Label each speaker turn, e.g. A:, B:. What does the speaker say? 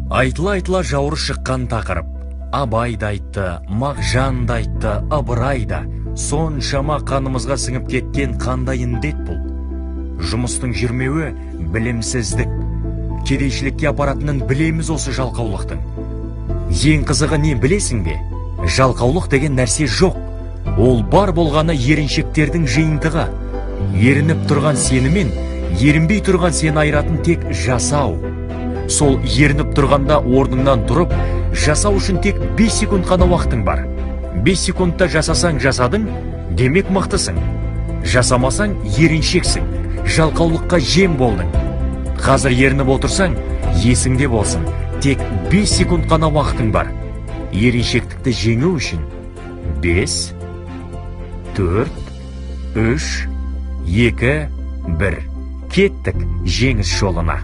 A: Айтыла-айтыла жауыры шыққан тақырып. Абай да айтты, Мағжан да айтты, Ыбырай да. Соншама қанымызға сіңіп кеткен қандай індет бұл? Жұмыстың жүрмеуі білімсіздік. Кедейшілікке апаратынын білеміз осы жалқаулықтың. Ең қызығы не білесің бе? Жалқаулық деген нәрсе жоқ. Ол бар болғаны еріншектердің жиынтығы. Ерініп тұрған сенімен, ерінбей тұрған сені айыратын тек жасау. Сол ерініп тұрғанда орныңнан тұрып, жасау үшін тек 5 секунд қана уақытың бар. 5 секундта жасасаң жасадың, демек мықтысың. Жасамасаң еріншексің, жалқаулыққа жем болдың. Қазір ерініп отырсаң, есіңде болсын, тек 5 секунд қана уақытың бар. Еріншектікті жеңу үшін 5, 4, 3, 2, 1. Кеттік жеңіс жолына.